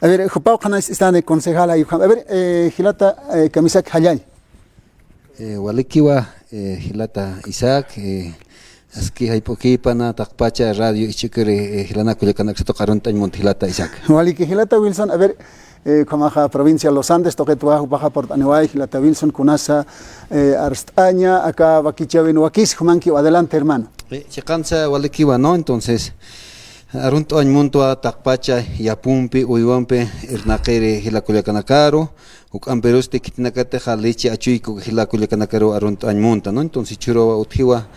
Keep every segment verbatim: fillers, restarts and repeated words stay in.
A ver, jupaw qhananchistani concejal, ay, a ver, eh, jilata, eh, kamisaki jallay. Eh, walikiwa, eh, jilata Isaac, eh, aski jayp'ukipana taqpacha radio ichhikiri, eh, jilanak kullakanaka uksatuq arunt'añ munta jilata Isaac. Waliki jilata Wilson, a ver, eh, ukhamaxa provincia Los Andes tuqitwa, jupaxa purt'aniway, jilata Wilson, kunasa, eh, arst'aña, aka wakichäwin wakis, jumankiw, adelante, hermano. Eh, chiqansa walikiwa, ¿no? Entonces, arunt'añ muntwa taqpacha yapumpi, uywampi, irnaqiri jila kullakanakaru, juk'ampirusti khitinakatixa leche achuyki jila kullakanakaru arunt'añ munta, ¿no? Entonces, jichhüruwa utjiwa,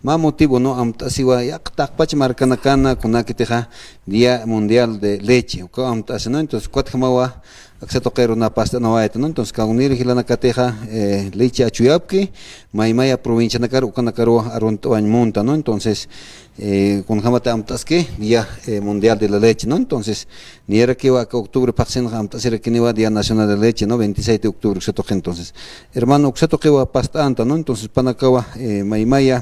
mä motivo, ¿no? Amt'asiwa, yaqha taqpacha markanakana kunakitixa Día Mundial de Leche, ukaw amt'asi, ¿no? Entonces, ukatjamawa, aksa tuqiru na past'anawayta, ¿no? Entonces, kawnir jilanakatixa, eh, leche achuyapki, maymaya provincianakar, ukanakaruwa arunt'añ munta, ¿no? Entonces, eh, kunjamati amt'aski, Día, eh, Mundial de la Leche, ¿no? Entonces, niyarakiwa aka octubre phaxsinxa amt'asirakiniwa Día Nacional de la Leche, ¿no? Veintiséis de octubre, uksa tuqi, entonces. Hermano, uksa tuqiwa past'anta, ¿no? Entonces, jupanakawa, eh, maymaya,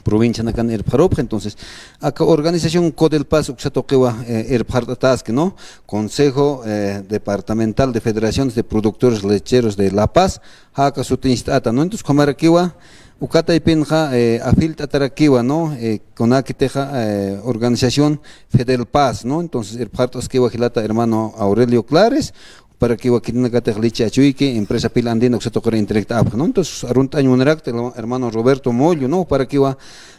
provincianakan irpxarupxi, entonces, aka organización Codelpaz uksa tuqiwa, eh, irpxart'ataski, ¿no? Consejo, eh, Departamental de Federaciones de Productores Lecheros de La Paz, jaka sutiñcht'ata, ¿no? Entonces, ukhamarakiwa, uka taypinxa, eh, afilt'atarakiwa, ¿no? Eh, kunakitixa, eh, organización Fedelpaz, ¿no? Entonces, irpxart'askiwa jilata hermano Aurelio Clares, juparakiwa khitinakatix leche achuyki, empresa Pil Andina uksa tuqir entregt'apxi, ¿no? Entonces, arunt'añ munarakta, hermano Roberto Mollo, ¿no? Juparakiwa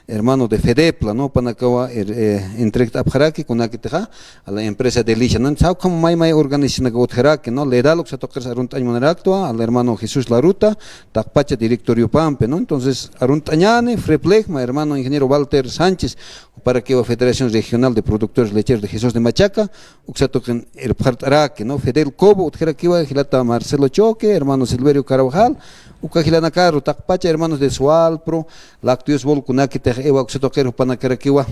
hermano de Fedepla, ¿no? Jupanakawa, er-, eh, entregt'apxaraki, kunakitixa, a la empresa Delicia, ¿no? Entonces, jawkham maymay organizacionaka utjaraki, ¿no? Ledal uksa tuqirsa arunt'añ munaraktwa, al hermano Jesús Laruta, taqpacha directoriopampi, ¿no? Entonces, arunt'añäni, Freplejma, hermano ingeniero Walter Sánchez, juparakiwa Federación Regional de Productores Lecheros de Jesús de Machaca, uksa tuqin irpxart'araki, ¿no? Fedel Cobo, utjarakiwa jilata Marcelo Choque, hermano Silverio Carvajal, uka jilanakaru, taqpacha hermanos de Sualpro, Lácteos Bol, kunakitix iwa uksa tuqir jupanakarakiwa,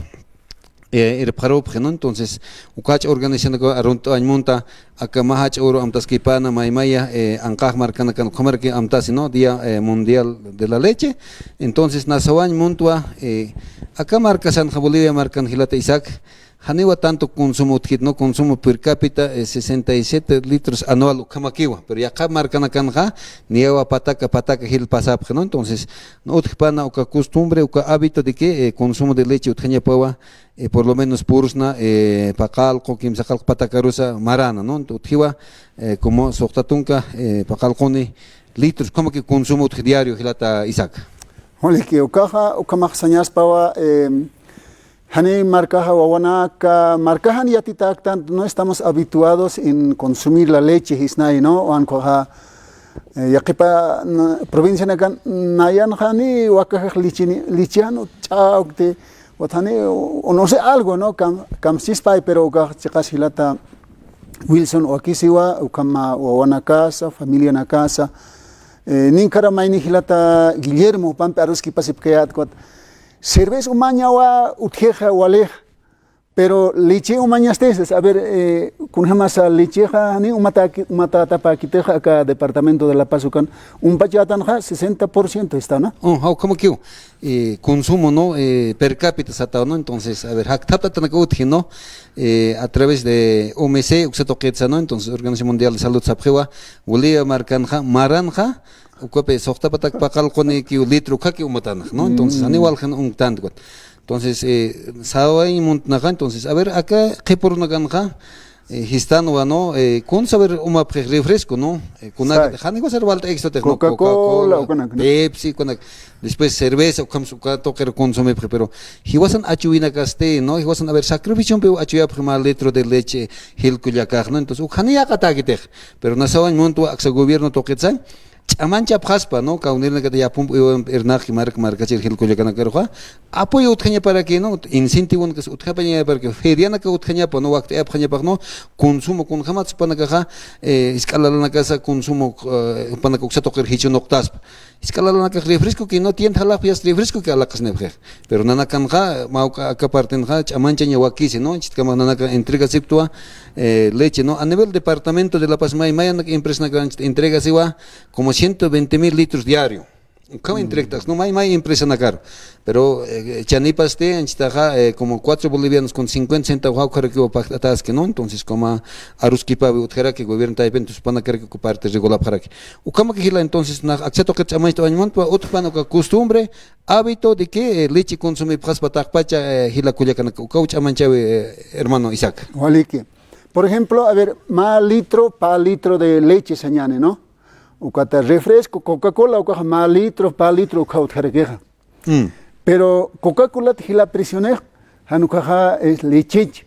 eh, irpxarupxi, ¿no? Entonces, uka jach'a organizacionaka arunt'añ munta, aka mä jach'a uru amtaskipana, maymaya, eh, anqax markanakan, ukhamaraki amtasi, ¿no? Día, eh, Mundial de la Leche. Entonces, nasawañ muntwa, eh, aka markasanxa Bolivia markan jilata Isaac, janiwa tanto consumo utjit, ¿no? Consumo per cápita, eh, sesenta y siete litros anual ukhamakiwa, pero yaqha markanakanxa niyawa pataka, pataka jil pasapxi, ¿no? Entonces, ¿no? Utjpana uka costumbre, uka hábito de que, eh, consumo de leche utjañapawa, eh, por lo menos pursna, eh, paqallqu, kimsaqallqu patakarusa marana, ¿no? Utjiwa, eh, como suxta tunka, eh, paqallquni litros, como que consumo utji diario, jilata Isaac. Waliki, ukaxa, ukhamax sañaspawa, eh, jani markaxa wawanaka, markaxan yatitäktan, no estamos habituados en consumir la leche, jisnay, ¿no? Wan ukhaxa, eh, yaqhipa, na-, provincianakan nayanxa ni wakaxix lichini, lichian ch'awkti, uthani, o no sé, algo, ¿no? Kam-, kamschispay, pero ukax chiqas jilata Wilson wakisiwa, ukhama wawanakasa, familianakasa, eh, ninkara mayni jilata Guillermo, pampi aruskipasipkayät, ukat, cerveza umañawa utjixa walix, pero leche umañasti, a ver, eh, kunjamasa lechexa, jani umataki-, umatätapäkitixa aka departamento de La Paz ukan, umpachätanxa sesenta por ciento está, ¿no? Oh, jawkhamakiw, eh, consumo, ¿no? Eh, per cápita sataw, ¿no? Entonces, a ver, jakthaptatanaka utji, ¿no? Eh, a través de O M C, uksa tuqitsa, ¿no? Entonces, Organización Mundial de Salud sapxiwa, Bolivia markanxa, maranxa, ukapi suxta patak paqallqunikiw litro ukhaki umatanxa, ¿no? Entonces, jani waljan uñktanti, ukat. Entonces, eh, sawañ muntnaxa, entonces, a ver, aka qhipurunakanxa, eh, jistanwa, ¿no? Eh, kunsa, a ver, umapxix refresco, ¿no? Eh, kunakatix, janiwa sar walt'aykistutix, ¿no? Coca-Cola, Coca-Cola, ukanak, ¿no? Pepsi, ukanak. Después cerveza, ukhams uka tuqir consumipxi, pero jiwasan achuwinakasti, ¿no? Jiwasan, a ver, sacrificiompiw achuyapxi mä litro de leche, jil kullakax, ¿no? Entonces, ukhani yäqatäkitix, pero nasawañ muntwa aksa gobierno tuqitsa, ch'amanchapxaspa, ¿no? Kawnirnakata yapump irnaqki mark markachir jil kullakanakaruxa, apoyo utjañaparaki, ¿no? Incentivonakas utjapañaparaki, ferianaka utjañapa, ¿no? Wakt'ayapxañapax, ¿no? Consumo, kunjamatsa jupanakaxa, eh, jisk'a lalanakasa consumo, eh, jupanaka uksa tuqir jichhünuqtaspa. Jisk'a lalanakax refrescoki, ¿no? Tienda jalaxpayas refrescoki alaqasnipxix. Pero nanakanxa, mä uka, aka partenxa, ch'amanchaña wakisi, ¿no? Chitkamax nanaka entregasipktwa, eh, leche, ¿no? A nivel departamento de La Paz, may, mayanak empresanakaranchit entregasiwa, como ciento veinte mil litros diario. Ukham entregatas, ¿no? May, may empresanakaru. Pero, eh, chanipasti, anchitaxa, eh, como cuatro bolivianos con cincuenta centavos jawkarakiwa pagt'ataski, ¿no? Entonces, como aruskipawi utjaraki, gobierno taypin, entonces, panakaraki uka parte regulapxaraki. Ukhama jila, entonces, nax aksa tuqit ch'amañcht'awañ muntwa, utjpan uka costumbre, hábito de que, eh, leche consumipxaspa taqpacha, eh, jila kullakanak, ukaw ch'amañchäwi, eh, hermano Isaac. Waliki. Por ejemplo, a ver, mä litro, pä litro de leche sañäni, ¿no? Ukata refresco, Coca-Cola, ukax mä litro, pä litro, ukax utjarakixa. Mm. Pero Coca-Colat jila precionix, jan ukaxa es lechench.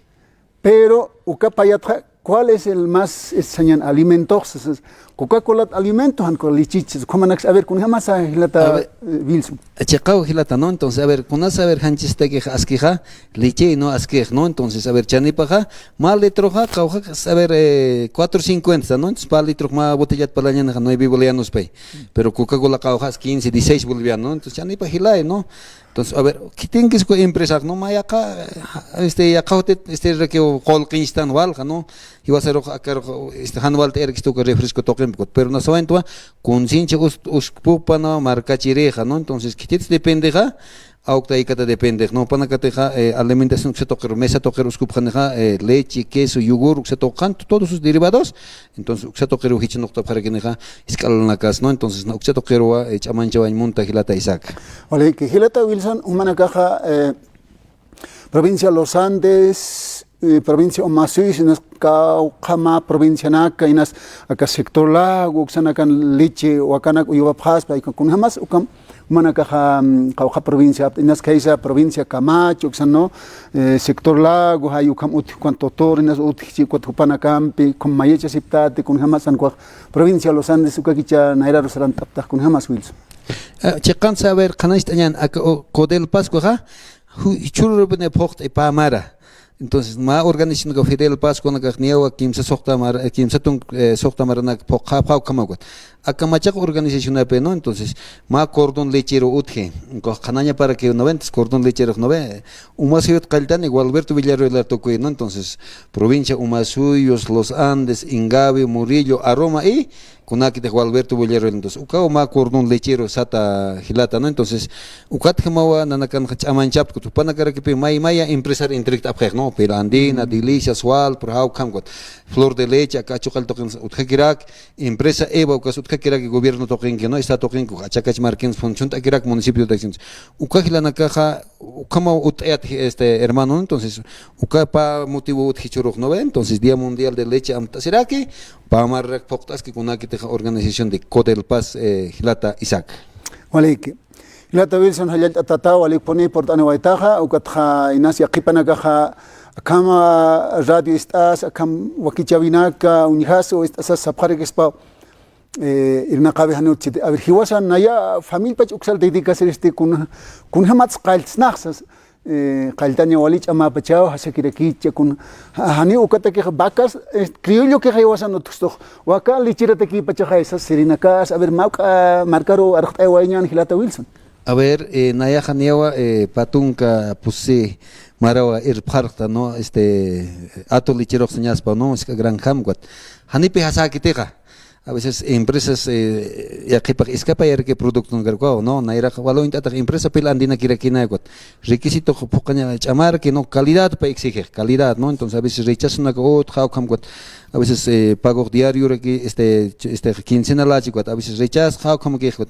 Pero uka payatxa, ¿cuál es el más, es, sañäni alimentox? Coca-Colat alimento, jan ukax lechench. Ukhamanaks, a ver, kunjamasa jilata, a ver, eh, Wilson. Chiqaw jilata, ¿no? Entonces, a ver, kunasa, a ver, janchistakixa askixa, leche, ¿no? Askix, ¿no? Entonces, a ver, chanipaxa, mä litroxa, qawjax, a ver, eh, cuatro cincuenta, ¿no? Entonces, pä litrox mä botellat parlañänixa nueve bolivianospay. Pero Coca-Cola qawjax quince, dieciséis boliviano, ¿no? Entonces, chanipa jilay, ¿no? Entonces, a ver, khitinkis uka empresax, ¿no? Mä yaqha, este, yaqha jutit, este, raki qullqiñchtan walja, ¿no? Jiwasarux, akarux, este, jan walt'ayarakistu uka refresco tuqimpi, pero nasawañtwa, conciencia us-, uskpupana markachirixa, ¿no? Entonces, khitit dependexa, awkta ikata dependix, ¿no? Jupanakatixa, eh, alimentación uksa tuqiru, mesa tuqiru uskupxanixa, eh, leche, queso, yogur, uksa tuqan, todos sus derivados. Entonces, uksa tuqiru jichha nuqtapxarakinixa, jisk'alanakas, ¿no? Entonces, na uksa tuqiruwa, eh, ch'amanchawañ munta jilata Isaac. Waliki, jilata Wilson, jumanakaxa, eh, provincia Los Andes, eh, provincia Omasuyos, inas kawkha mä provincianaka, inas aka sector Lago, uksanakan leche wakanak uywapxaspa, kunjamas ukham, jumanakaxa, mm, kawkha provincia, inas khaysa provincia Camacho, uksan, ¿no? Eh, sector Lago, jay ukham utji ukan Totor, inas utji ukat jupanakampi, ukham mayachasiptati, kunjamas jan ukax provincia Los Andes, ukakicha nayraru sarantapxtax, kunjamas Wilson. Eh, chiqan saber, qhanañcht'añän, aka, o, Codelpaz ukaxa, Ju-, jichhürurupini phuqt'i pä mara. Entonces, mä organización uka Fidelpaz kunakax niyawa kimsa suxta mara, eh, kimsa tunk-, eh, suxta maranak phuqxapxä ukhamaw ukat. Aka machaq organizacionapi, ¿no? Entonces, mä cordón lechero utji. Entonces, qhanañaparakiw, ¿no ve? Entonces, cordón lechero, ¿no ve? Umasuyut qalltani, Gualberto Villarroel tukuy, ¿no? Entonces, provincia Omasuyos, Los Andes, Ingavi, Murillo, Aroma y kunakitix Gualberto Villarroel, entonces, ukaw mä cordón lechero sata jilata, ¿no? Entonces, ukatjamawa nanakanxa ch'amanchapkut, jupanakarakipï may maya empresaria entregatäpxix, ¿no? Pila Andina, Delicia, Sual, por ejemplo, ukham ukat, Flor de Leche, aka Achuqall tuqin utjakirak, empresa Eva, ukas utjakirak gobierno tuqinki, ¿no? Estado tuqinki, achakach markin funciont'akirak municipio de Acciones. Uka jilanakaxa, ukhamaw utt'ayat, este, hermano, ¿no? Entonces, uka pä motivo utji jichhürux, ¿no ve? Entonces, Día Mundial de Leche amtasiraki, pä mararak phuqt'aski kunakitix organización de Codelpaz, eh, jilata Isaac. Waliki. Jilata Wilson, jallallt'atata, walikpuni purt'aniwaytaxa, ukatxa inas yaqhipanakaxa, akham radio ist'as, akham wakichäwinaka, uñjas o ist'asas sapxarakispa, eh, irnaqawi janiw utjchiti. A ver, jiwasan naya familiapach uksal dedicasiristi kun, kunjamats qalltsnaxsas, eh, qalltaña wali ch'amapachaw jasakirakicha kun, ja-, janiw ukatakix vacas, eh, criollokix jiwasan utjstux, waka lecheratakipachaxa sas sirinakas, a ver, mä juk'a markaru arxt'ayawayañän jilata Wilson. A ver, eh, nayaxa niyawa, eh, pä tunka pusi marawa irpxarxta, ¿no? Este, hato lecherux sañaspa, ¿no? Isk'a granjam ukat. Janipï jasäkitixa. A veces empresas, eh, yaqhipax iskapayaraki productonakar ukaw, ¿no? Nayrax wal uñt'atax empresa Pila Andinakirakinay ukat. Requisito phuqaña ch'amaraki, ¿no? Calidad pä exigix, calidad, ¿no? Entonces, a veces rechazonak utjxa ukham ukat. A veces, eh, pagox diarioraki, este, ch-, este, quincenalachi ukat. A veces rechazxa ukhamakix ukat.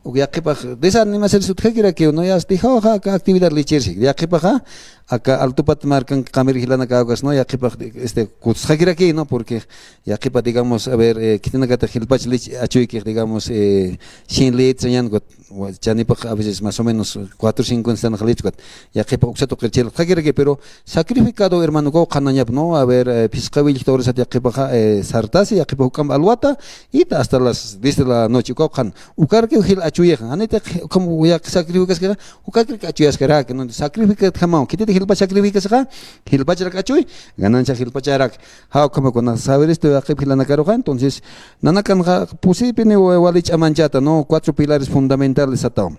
Uk yaqhipax desanimasirsi utjakirakiw, ¿no? Ya dejawxa aka actividad lechersi. Yaqhipaxa, aka Altupat markankamir jilanakax ukas, ¿no? Yaqhipax, este, kutsxakiraki, ¿no? Porque yaqhipa, digamos, a ver, eh, khitinakatix jilpach leche achuykix, digamos, eh, cien litros sañän ukat, wa-, chanipax a veces más o menos cuatro cincuenta sañän ukat. Yaqhipax uksa tuqir chhillqakiraki, pero sacrificado, hermano, ukaw qhanañap, ¿no? A ver, eh, phisqa willkta horas yaqhipaxa, eh, sartasi, yaqhipax juk'amp alwata, y ta hasta las diez de la noche, ukaw qhan. Ukarakiw jil achuyaxa, janitix ukham yaqhi sacrificaskixa, ukakiraki achuyaskaraki, ¿no? Sacrificatjamaw, khititi jilpach sacrificasixa, jilpacharak achuy, ganancia jilpacharak. Jawkhama kuna saberistu yaqhip jilanakaruxa, entonces, nanakanxa pusipini wa-, wali ch'amanchata, ¿no? Cuatro pilares fundamentales sataw.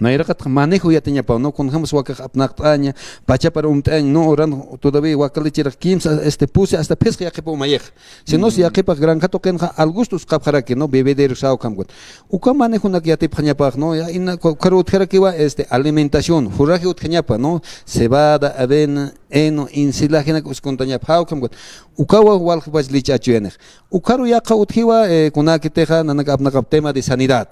Nayraqataq manejo yatiñapaw, ¿no? Kunjämas wakax apnaqt'aña, pachapar umt'añ, ¿no? Uran todavía waka lecherax kimsa, este, pusi hasta phisqa yaqhipa umayixa. Si no, si yaqhipax granja tuqinxa al gusto usqapxaraki, ¿no? Bebedero saw ukham ukat. Uka manejonak yatipxañapax, ¿no? Ya, ina, ku-, ukaru utjarakiwa, este, alimentación, forraje utjañapa, ¿no? Cebada, avena, heno, ensilajenak uskuntañapa, jaw ukham ukat. Ukawa walqpach leche achuyanix. Ukaru yaqha utjiwa, eh, kunakitixa, nanaka apnaqap tema de sanidad.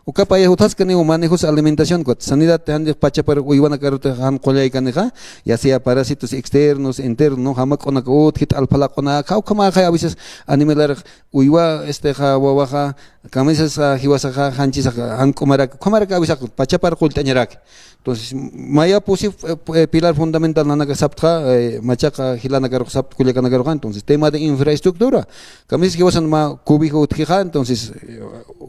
Uka payix utjaskaniw manejos alimentación ukat. Sanidad, janiw pachapar uywanakarutix jan qullaykanixa, ya sea parásitos externos, internos, ¿no? Jamak'unak utji, t'alphalaq'unak, jawkhamaxa a veces animalarix uywa, este, ja, wawaxa, kamisas, ja, jiwasaxa, janchisaxa, jank'umarak, ukhamarak a veces pachapar qullt'añaraki. Entonces, maya pusi, eh, eh, pilar fundamental nanaka saptxa, eh, machaqa jilanakarux sapt kullakanakarux, entonces, tema de infraestructura. Kamisas jiwasan mä cobijo utjixa, entonces, eh,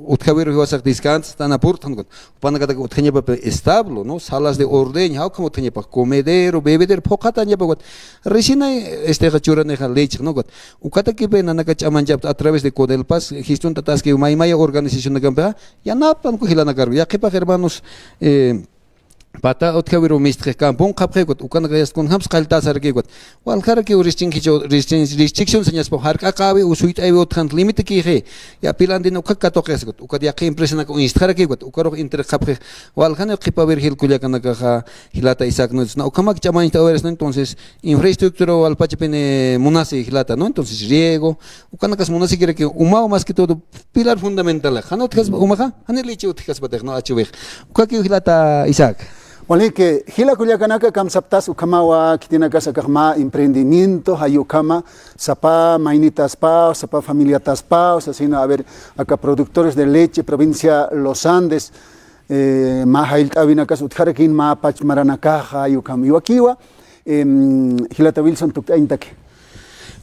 utjawiru jiwasax descansa, tana purt'an, jupanakatak utjañapa establo, ¿no? Salas de ordeño, jawkham utjañapa, comedero, bebedero, phuqhatañapa, ukat. Recién, eh, este, churanixa leche, ¿no? Ukat. Ukatakipi nanaka ch'amañchapta a través de Codelpaz, gestiont'ataski may maya organizacionakampixa, yanapan ku jilanakaru. Yaqhipax hermanos, eh, pata utjawiru mistxi campon qhapxi ukat, ukanaka yast kunjämsa qalltasaraki ukat. Waljarakiw rischinkichu, rischin-, rischikchun sañaspa, jark'aqäwi, suyt'äwi utjan, límitekixi. Ya pilandin uka katuqis ukat, ukat yaqha empresanak uñstxaraki ukat, ukarux entreqapxi. Waljani qhipa virgil kullakanakaxa, jilata Isaac, ¿no? Na ukhamak ch'amañcht'awayarisna, entonces, infraestructura walpachapini munasi jilata, ¿no? Entonces, riego, ukanakas munasikiraki, umaw más que todo, pilar fundamental. Jan utjaspa umaxa, jani leche utjkaspatix, ¿no? Achuwix. Ukakiw jilata Isaac. Waliki, jila kullakanaka kamsaptas ukhamawa, khitinakas akax mä emprendimiento, jay ukhama, sapa maynitaspaw, sapa familiataspaw, sasina, a ver, aka productores de leche, provincia Los Andes, eh, mä jayllt'äwinakas utjarakin mä pach maranakaxa, jay ukham. Iwakiwa, em, jilata Wilson tukt'añtaki.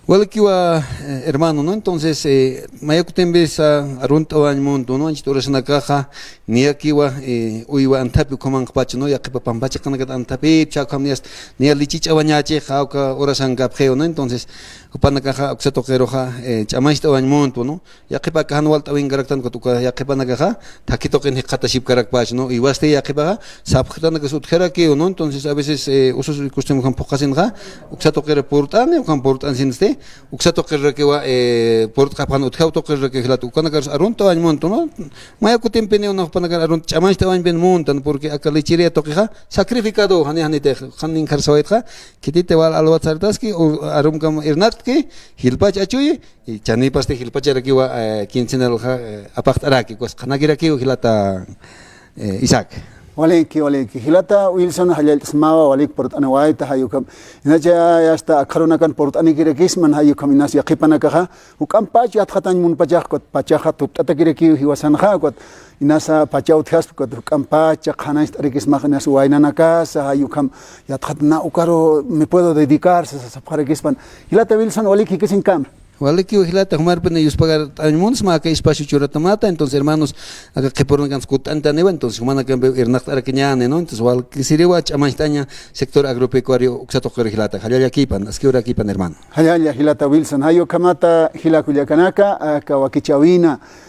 Walikiwa, eh, hermano, ¿no? Entonces, eh, mayakutimpisa arunt'awañ muntu, ¿no? Anchit urasanakaxa, niyakiwa, eh, uywa anthapi ukhamanqpachu, ¿no? Yaqhipa pampachaqanakat anthapi, chhaqham niyas, niya leche ch'awañachi, jawka urasankapxiw, ¿no? Entonces, jupanakaxa, uksa tuqiruxa, eh, ch'amañcht'awañ muntu, ¿no? Yaqhipa aka jan walt'awinkaraktan ukat uka yaqhipanakaxa, thakhi tuqin jikxatashipkarakpachu, ¿no? Iwasti yaqhipaxa, sapxtanakas utjarakiw, ¿no? Entonces, a veces, eh, usos y costumbres ukham phuqhasinxa, uksa tuqir purt'ani, ukham purt'ansinsti, uksa tuqirrakiwa, eh, purt'apxan utjaw tuqirrakiw jilata, ukanakarus arunt'awañ muntu, ¿no? Mayakutimpini unax jupanakar arunt ch'amañcht'awañpin muntan, porque aka lechería tuqixa, sacrificado, jani, janitix, jan ninkhar sawaytxa, khititi wal alwat sartaski, u-, arumkam irnaqtki, jilpach achuyi, Y chanipasti jilpacharakiwa, eh, quincenalxa, eh, apaqt'araki, pues, qhanakirakiw jilata, eh, Isaac. Waliki, waliki. Jilata Wilson, jallallt'smawa, walik purt'anawayta, jay ukham. Inacha, hasta akharunakan purt'anikirakisman, jay ukham, inas yaqhipanakaxa, juk'ampach yatxatañ munpachax, ukat, pachaxa tupt'atakirakiw jiwasanxa, ukat, inasa pacha utjaspa, ukat, juk'ampach qhanañcht'arakismax, inas waynanakasa, jay ukham, yatxat na ukaru me puedo dedicar, sasa sapxarakispan. Jilata Wilson, walik jikisiñkama. Walikiw jilata, jumarpini yuspagart'añ munsma aka espacio churatamata, entonces, hermanos, aka qhipurunakans kutt'antaniwa, entonces, jumanakampiw irnaqt'arakiñäni, ¿no? Entonces, walkisiriwa ch'amañcht'aña sector agropecuario uksa tuqir jilata, jallallakipan, askiwrakipan, hermano. Jallalla, jilata Wilson, jay ukhamata, jila kullakanaka, aka wakichäwina,